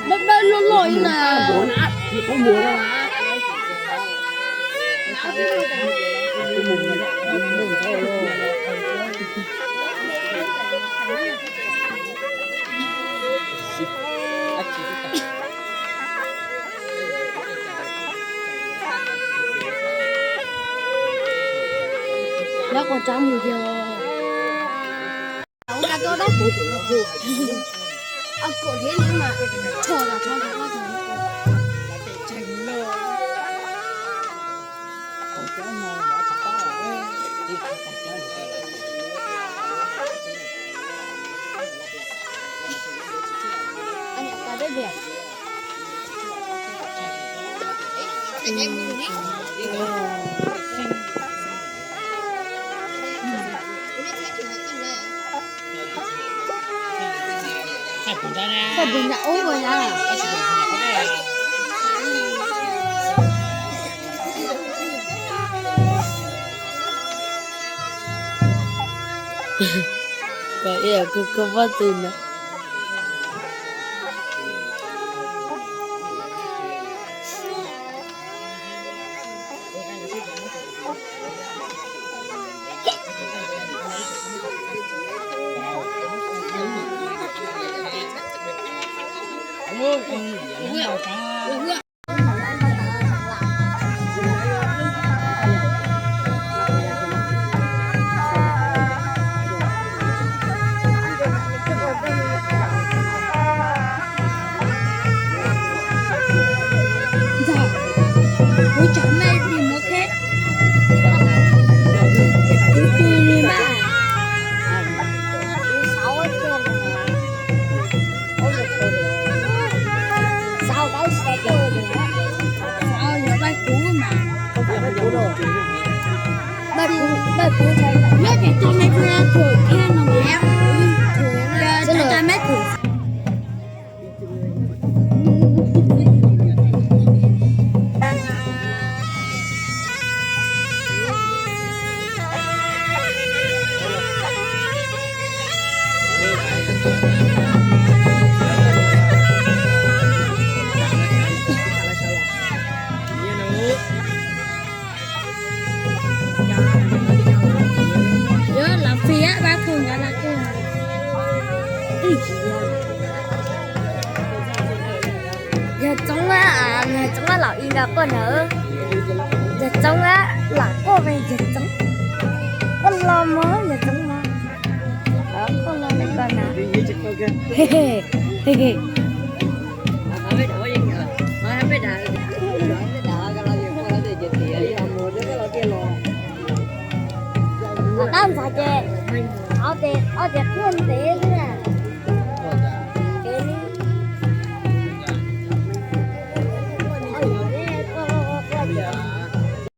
Dawb dawb loj loj li na. Nyob qhov tsav mus yog. Kom ib yam koj pob tw na. Yuav los fij vaj khaum nrad los. Yawg Txoob, yawg Txoob los i nrog quaj na. Yawg Txoob los quaj ve yawg Txoob. Quaj los mog yawg Txoob mog. Quaj los li ko na. Tab ntxhais ces ob ces qhuaj ntev xwb na.